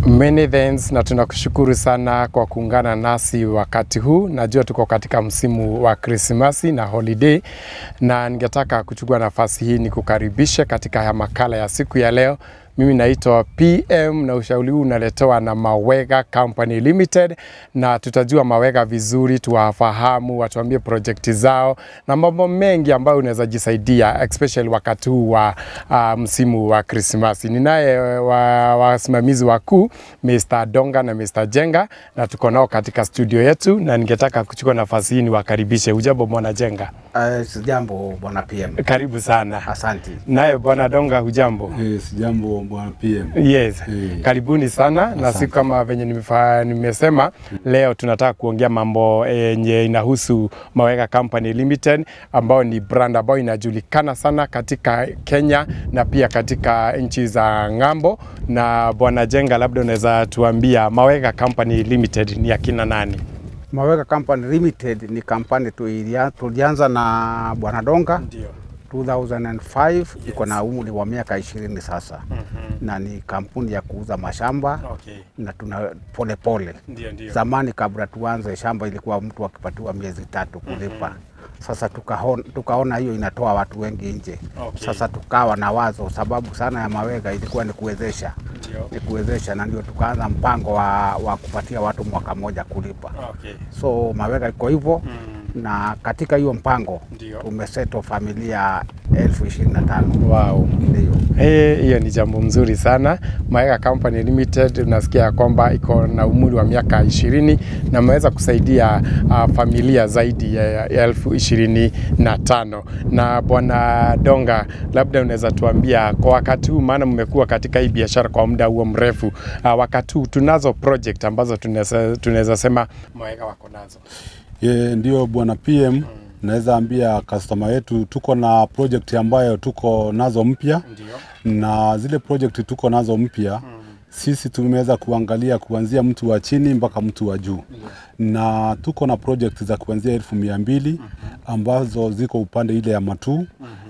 Many thanks, na tunakushukuru sana kwa kuungana nasi wakati huu. Najua tuko katika msimu wa Krismasi na holiday, na ningetaka kuchukua nafasi hii nikukaribishe katika makala ya siku ya leo. Mimi naitwa PM na ushauri huu unaletewa na Mawega Company Limited, na tutajua Mawega vizuri, tuwafahamu, watuambie project zao na mambo mengi ambayo unaweza jisaidia, especially wakati huu wa msimu wa Krismasi. Ninaye wasimamizi wakuu Mr. Donga na Mr. Jenga, na tuko nao katika studio yetu, na ningetaka kuchukua nafasi hii niwakaribishe. Hujambo Bwana Jenga? Sijambo Bwana PM. Karibu sana. Asante. Naye Bwana Donga, hujambo? Sijambo Bwana PM. Yes. Karibuni sana. Asante. Na siku kama venye nimesema, leo tunataka kuongea mambo yenye inahusu Mawega Company Limited, ambao ni brand ambayo inajulikana sana katika Kenya na pia katika nchi za ng'ambo. Na Bwana Jenga, labda unaweza tuambia Mawega Company Limited ni akina nani? Mawega Company Limited ni kampani tulianza na Bwana Donga. Ndio. 2005. Yes. Iko na umri wa miaka 20 sasa. Na ni kampuni ya kuuza mashamba. Okay. Na tuna pole pole. Ndio, ndio. Zamani kabla tuanze shamba ilikuwa mtu akipatiwa miezi 3 kulipa. Sasa tukaona hiyo inatoa watu wengi nje. Okay. Sasa tukawa na wazo, sababu sana ya Mawega ilikuwa ni kuwezesha. Ndio. Ni kuwezesha, na ndio tukaanza mpango wa kupatia watu mwaka moja kulipa. Okay. So Mawega iko hivyo. Na katika hiyo mpango tumeseto familia 25,000. Wow. Ndio. Hiyo ni jambo mzuri sana. Mawega Company Limited unasikia kwamba iko na umri wa miaka 20 na imeweza kusaidia familia zaidi ya 25,000. Na Bwana Donga, labda unaweza tuambia kwa wakati huu, maana mmekuwa katika hii biashara kwa muda huo mrefu, wakati huu tunazo project ambazo tunaweza sema Mawega wako nazo? Ndio Bwana PM. Naweza ambia customer wetu tuko na project ambayo tuko nazo mpya. Na zile project tuko nazo mpya, sisi tumeweza kuangalia kuanzia mtu wa chini mpaka mtu wa juu. Na tuko na project za kuanzia 200,000 ambazo ziko upande ile ya Matu.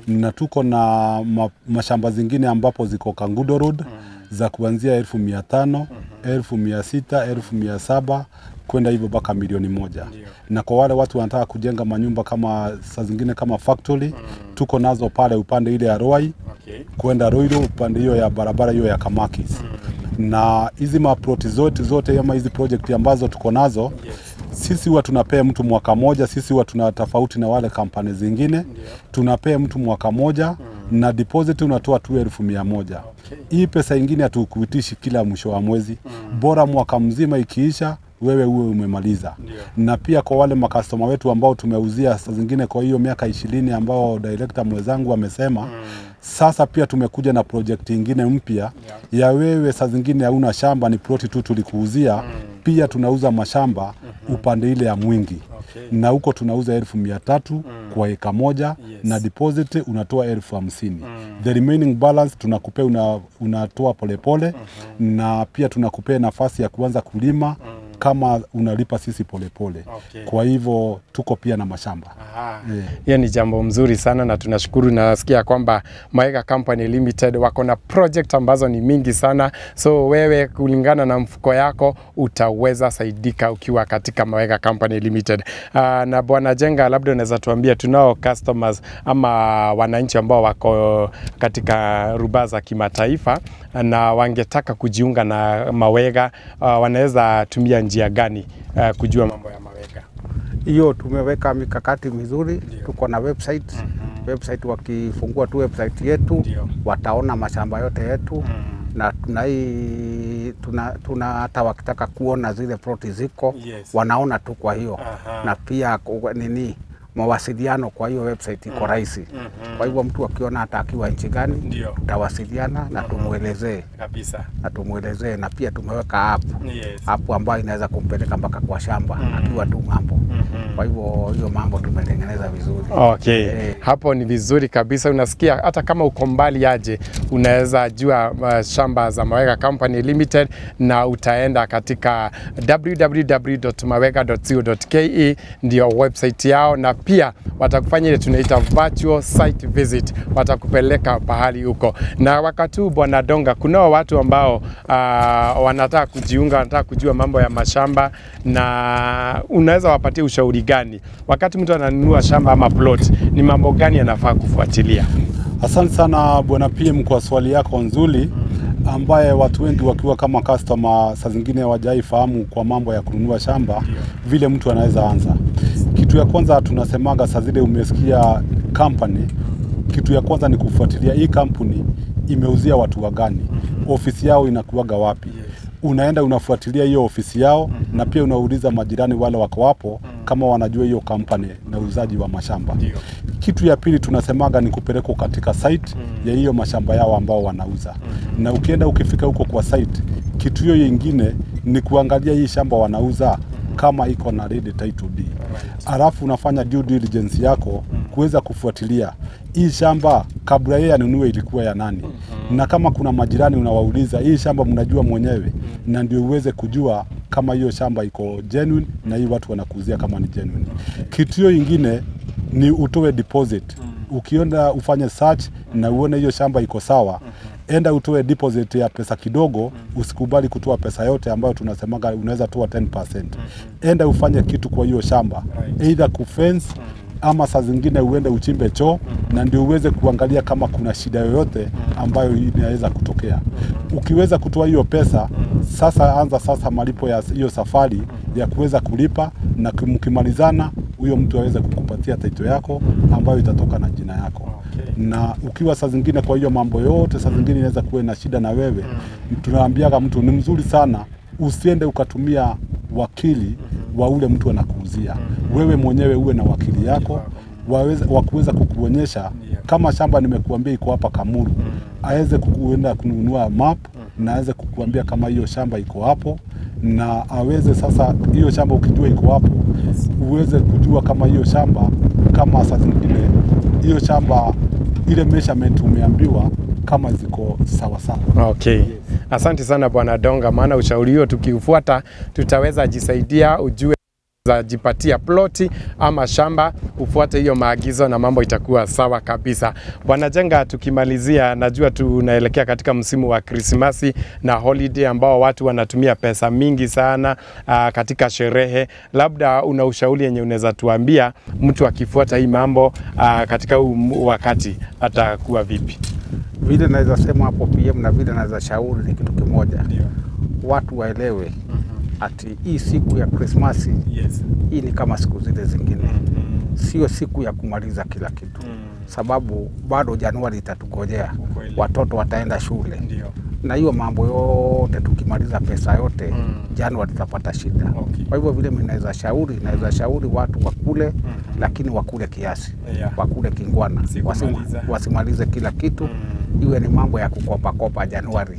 Na tuko na mashamba zingine ambapo ziko Kangudo Road za kuanzia 500,000, 600,000, 700,000 kwenda hivyo mpaka 1,000,000. Na kwa wale watu wanataka kujenga manyumba kama saa zingine kama factory, tuko nazo pale upande ile ya Ruai. Okay. Kwenda Ruiru upande hiyo ya barabara hiyo ya Kamakis. Na hizi maploti zote ama hizi project ambazo tuko nazo, sisi huwa tunapea mtu mwaka moja. Sisi huwa tuna tofauti na wale kampani zingine. Tunapea mtu mwaka moja na deposit unatoa tu 100,000. Okay. Hii pesa ingine hatukuitishi kila mwisho wa mwezi. Bora mwaka mzima ikiisha wewe uwe umemaliza. Na pia kwa wale makastoma wetu ambao tumeuzia saa zingine kwa hiyo miaka 20 ambao director mwenzangu amesema, sasa pia tumekuja na project ingine mpya ya wewe saa zingine hauna shamba, ni ploti tu tulikuuzia. Pia tunauza mashamba upande ile ya Mwingi. Okay. Na huko tunauza 300,000 kwa eka moja. Yes. Na deposit unatoa 50,000. The remaining balance tunakupea unatoa polepole. Na pia tunakupea nafasi ya kuanza kulima kama unalipa sisi polepole. Okay. Kwa hivyo tuko pia na mashamba. Hiyo ni jambo mzuri sana na tunashukuru. Nasikia kwamba Mawega Company Limited wako na project ambazo ni mingi sana. So wewe kulingana na mfuko yako utaweza saidika ukiwa katika Mawega Company Limited. Na Bwana Jenga, labda unaweza tuambia tunao customers ama wananchi ambao wako katika rubaa za kimataifa na wangetaka kujiunga na Mawega, wanaweza tumia njia gani kujua mambo ya Mawega? Hiyo tumeweka mikakati mizuri. Tuko na website. Website wakifungua tu website yetu. Ndiyo. Wataona mashamba yote yetu. Na tuna hata wakitaka kuona zile ploti ziko. Yes. Wanaona tu kwa hiyo. Aha. Na pia mawasiliano kwa hiyo website iko rahisi. Kwa hivyo mtu akiona hata akiwa nchi gani, tutawasiliana na tumuelezee. Kabisa. Na tumuelezee, na pia tumeweka app. Yes. App ambayo inaweza kumpeleka mpaka kwa shamba akiwa tu ng'ambo. Kwa hivyo hiyo mambo tumetengeneza vizuri. Okay. Hapo ni vizuri kabisa. Unasikia hata kama uko mbali aje unaweza jua shamba za Mawega Company Limited, na utaenda katika www.mawega.co.ke ndio website yao, na pia watakufanya ile tunaita virtual site visit, watakupeleka pahali huko. Na wakati huu Bwana Donga, kunao watu ambao wanataka kujiunga, wanataka kujua mambo ya mashamba, na unaweza wapatie ushauri gani wakati mtu ananunua shamba ama plot? Ni mambo gani anafaa kufuatilia? Asante sana Bwana PM kwa swali yako nzuri, ambaye watu wengi wakiwa kama customer saa zingine hawajaifahamu kwa mambo ya kununua shamba vile mtu anaweza anza. Kitu ya kwanza tunasemaga saa zile umesikia company, kitu ya kwanza ni kufuatilia hii kampuni imeuzia watu wagani, ofisi yao inakuwaga wapi. Unaenda unafuatilia hiyo ofisi yao, na pia unauliza majirani wale wako hapo kama wanajua hiyo kampani na uuzaji wa mashamba. Kitu ya pili tunasemaga ni kupelekwa katika site ya hiyo mashamba yao ambao wanauza. Na ukienda ukifika huko kwa site, kitu hiyo nyingine ni kuangalia hii shamba wanauza kama iko na ready title deed. Alafu unafanya due diligence yako kuweza kufuatilia hii shamba kabla yeye anunue ilikuwa ya nani. Na kama kuna majirani unawauliza hii shamba mnajua mwenyewe, na ndio uweze kujua kama hiyo shamba iko genuine na hii watu wanakuuzia kama ni genuine. Kitu hiyo ingine ni utoe deposit. Ukienda ufanye search na uone hiyo shamba iko sawa, enda utoe deposit ya pesa kidogo. Usikubali kutoa pesa yote ambayo tunasemaga unaweza toa 10%. Enda ufanye kitu kwa hiyo shamba, either kufence ama saa zingine uende uchimbe choo, na ndio uweze kuangalia kama kuna shida yoyote ambayo inaweza kutokea. Ukiweza kutoa hiyo pesa, sasa anza sasa malipo ya hiyo safari ya kuweza kulipa, na mkimalizana huyo mtu aweze kukupatia title yako ambayo itatoka na jina yako. Na ukiwa saa zingine kwa hiyo mambo yote, saa zingine inaweza kuwa na shida na wewe. Tunaambiaga mtu ni mzuri sana usiende ukatumia wakili wa ule mtu anakuuzia. Wewe mwenyewe uwe na wakili yako wakuweza kukuonyesha kama shamba nimekuambia iko hapa Kamulu, aweze kukuenda kununua map na aweze kukuambia kama hiyo shamba iko hapo, na aweze sasa hiyo shamba ukijua iko hapo, uweze kujua kama hiyo shamba, kama saa zingine hiyo shamba ile measurement umeambiwa kama ziko sawa sawa. Okay. Asante sana Bwana Donga, maana ushauri huo tukiufuata tutaweza jisaidia, ujue za jipatia ploti ama shamba, ufuate hiyo maagizo na mambo itakuwa sawa kabisa. Bwana Jenga, tukimalizia, najua tunaelekea katika msimu wa Krismasi na holiday ambao watu wanatumia pesa mingi sana katika sherehe. Labda una ushauri yenye unaweza tuambia mtu akifuata hii mambo katika huu wakati atakuwa vipi? Vile naweza sema hapo PM na vile naweza shauri ni kitu kimoja. Watu waelewe ati hii siku ya Krismasi, hii ni kama siku zile zingine. Sio siku ya kumaliza kila kitu. Sababu bado Januari itatugojea. Watoto wataenda shule. Na hiyo mambo yote tukimaliza pesa yote, Januari tutapata shida. Kwa hivyo vile mimi naweza shauri watu wakule, lakini wakule kiasi. Wakule kingwana. Wasimalize kila kitu. Iwe ni mambo ya kukopa kopa Januari.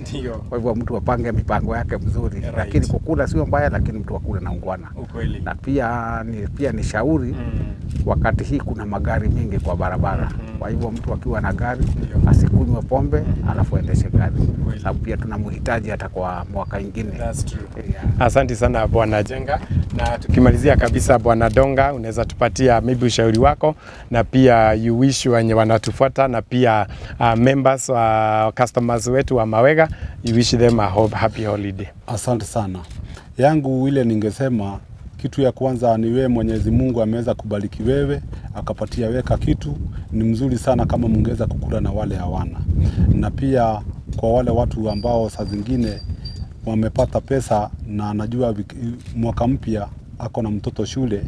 Kwa hivyo mtu apange mipango yake mzuri. Lakini kukula sio mbaya, lakini mtu akule na ungwana. Na pia ni shauri wakati hii kuna magari mingi kwa barabara. Kwa hivyo mtu akiwa na gari asikunywe pombe alafu aendeshe gari. Sababu pia tunamhitaji hata kwa mwaka ingine. That's true. Asante sana Bwana Jenga. Na tukimalizia kabisa Bwana Donga, unaweza tupatia maybe ushauri wako na pia you wish wenye wanatufuata na pia members wa customers wetu wa Mawega, you wish them a happy holiday. Asante sana. Yangu ile ningesema kitu ya kwanza ni wewe Mwenyezi Mungu ameweza kubariki wewe, akapatia weka kitu, ni mzuri sana kama mungeweza kukula na wale hawana. Na pia kwa wale watu ambao saa zingine wamepata pesa na anajua mwaka mpya ako na mtoto shule,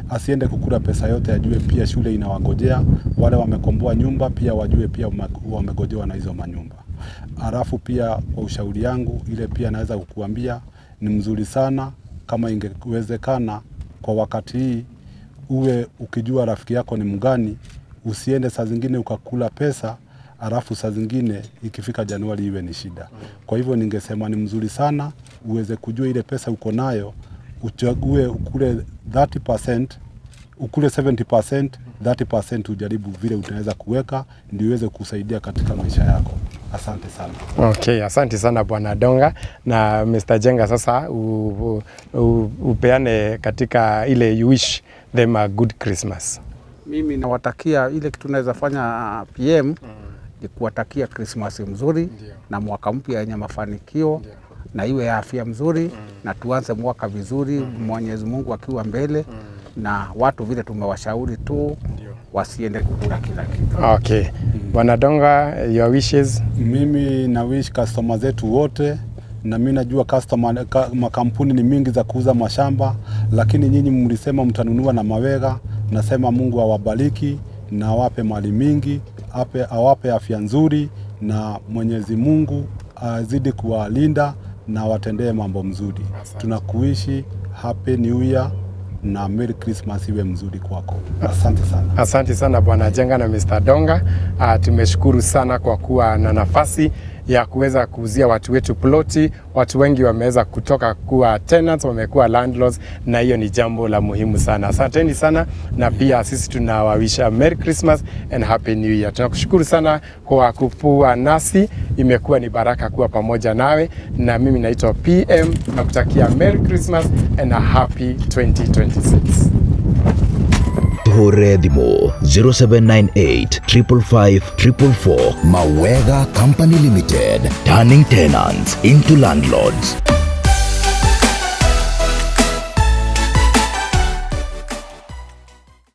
asiende kukula pesa yote, ajue pia shule inawagojea. Wale wamekomboa nyumba pia wajue pia wamegojewa na hizo manyumba. Alafu pia kwa ushauri yangu ile pia naweza kukuambia ni mzuri sana kama ingewezekana kwa wakati hii uwe ukijua rafiki yako ni mgani, usiende saa zingine ukakula pesa alafu saa zingine ikifika Januari iwe ni shida. Kwa hivyo ningesema ni mzuri sana uweze kujua ile pesa uko nayo, uchague ukule 30% Ukule 70%, 30% ujaribu vile utaweza kuweka ndio iweze kusaidia katika maisha yako. Asante sana. Okay, asante sana Bwana Donga na Mr. Jenga. Sasa upeane katika ile you wish them a good Christmas. Mimi nawatakia ile kitu naweza fanya PM ni kuwatakia Christmas mzuri na mwaka mpya yenye mafanikio na iwe ya afya mzuri na tuanze mwaka vizuri, Mwenyezi Mungu akiwa mbele na watu vile tumewashauri tu wasiende kukula kila kitu. Okay. Bwana Donga, your wishes. Mimi na wish customer zetu wote, na mimi najua customer makampuni ni mingi za kuuza mashamba, lakini nyinyi mlisema mtanunua na Mawega. Nasema Mungu awabariki na awape mali mingi, awape afya nzuri, na Mwenyezi Mungu azidi kuwalinda na watendee mambo mzuri. Tunakuishi Happy New Year na Merry Christmas iwe mzuri kwako. Asante sana. Asante sana Bwana Jenga na Mr. Donga. Tumeshukuru sana kwa kuwa na nafasi ya kuweza kuuzia watu wetu ploti. Watu wengi wameweza kutoka kuwa tenants, wamekuwa landlords, na hiyo ni jambo la muhimu sana. Asanteni sana, na pia sisi tunawawisha Merry Christmas and Happy New Year. Tunakushukuru sana kwa kuwa nasi, imekuwa ni baraka kuwa pamoja nawe, na mimi naitwa PM na kutakia Merry Christmas and a Happy 2026. Hore thimũ 0798 555 444. Mawega Company Limited, turning tenants into landlords.